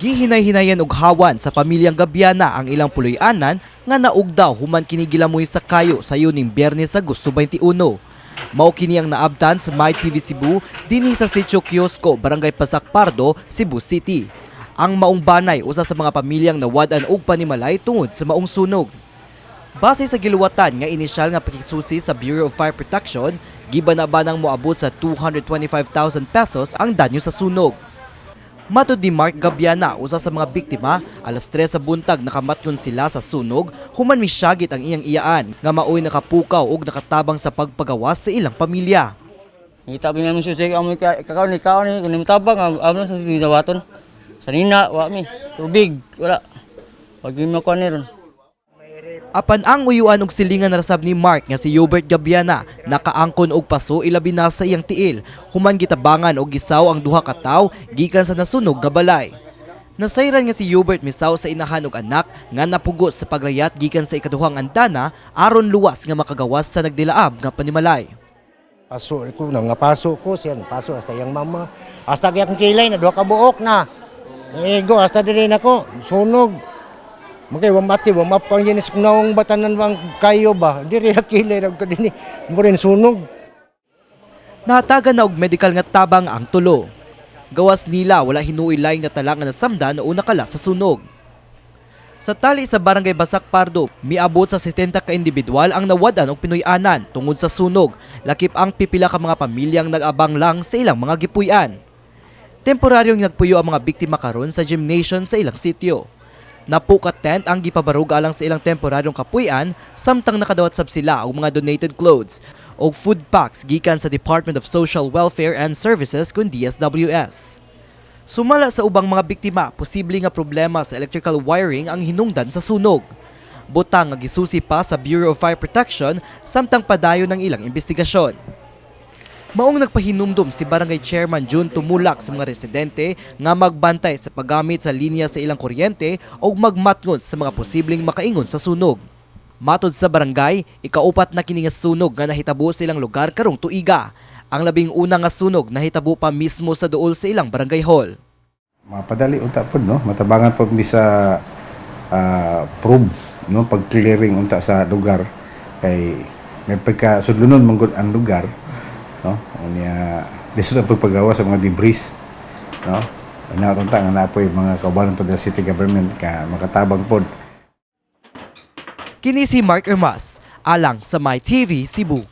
Gihinay-hinayan og hawan sa pamilyang Gabiana ang ilang puloy-anan nga naugdaw human kini gilamoy sa kayo sayo ning Biyernes sa Agosto 21. Mao kini ang naabtan sa MyTV Cebu dinhi sa Sitio Kiosko, Barangay Pasak Pardo, Cebu City. Ang maong banay usa sa mga pamilyang nawad-an og panimalay tungod sa maong sunog. Base sa giluwatan nga inisyal nga pakigsusi sa Bureau of Fire Protection, gibana-banang moabot sa 225,000 pesos ang danyo sa sunog. Matod ni Mark Gabiana, usa sa mga biktima, alas 3 sa buntag nakamatngon sila sa sunog human misyagit ang iyang iyaan nga maoy nakapukaw og nakatabang sa pagpagawas sa ilang pamilya. Ngita pa mi susi amoy ka kakaon ni kaon ni kunim tabang am sa gizawaton. Sanina wa mi tubig wala. Pag mi makuha ni ron. Apan ang uyuan og silingan na rasab ni Mark nga si Hubert Gabiana nakaangkon og paso, ilabi na sa iyang tiil, human gitabangan og gisaw ang duha ka tawo gikan sa nasunog nga balay. Nasayran nga si Hubert misaw sa inahan og anak nga napugot sa pagrayat gikan sa ikaduhang andana aron luwas nga makagawas sa nagdilaab nga panimalay. Paso ko na nga paso ko siya, paso hasta yang mama. Hasta kaya kilay na duha ka buok na. Ego hasta diri nako sunog. Magay wa mati wa map ko sa nawong batanan bang kayo ba. Diri ra kilay ra ko dinhi. Mo rin sunog. Nahatagan na og medical nga tabang ang tulo. Gawas nila, wala hinuoy laing natala nga nasamdan o nakala sa sunog. Sa tali sa Barangay Basak Pardo, miabot sa 70 ka individual ang nawad-an og pinuy-anan tungod sa sunog, lakip ang pipila ka mga pamilyang nag-abang lang sa ilang mga gipuy-an. Temporaryong nagpuyo ang mga biktima karon sa gymnasium sa ilang sityo. Napo ka tent ang gipabarug alang sa ilang temporaryong kapuy-an samtang nakadawat sab sila og mga donated clothes o food packs gikan sa Department of Social Welfare and Services kun DSWS. Sumala sa ubang mga biktima, posible nga problema sa electrical wiring ang hinungdan sa sunog. Butang nga gisusi pa sa Bureau of Fire Protection samtang padayon ng ilang investigasyon. Maong nagpahinumdum si Barangay Chairman June Tumulak sa mga residente nga magbantay sa paggamit sa linya sa ilang kuryente o magmatngon sa mga posibleng makaingon sa sunog. Matod sa barangay, ikaupat na kini nga sunog nga nahitabo sa ilang lugar karong tuiga. Ang 11 nga sunog nahitabo pa mismo sa duol sa ilang barangay hall. Mapadali unta pod, no, matabangan pod mi sa probe, no, pag clearing unta sa lugar kay may pagka sudlonon man gud ang lugar, no. Unya lisod ang pagpagawa sa mga debris, no. Una unta nga naa poy mga kaubanan to the city government ka makatabang pod. Kini si Mark Ermas, alang sa My TV Cebu.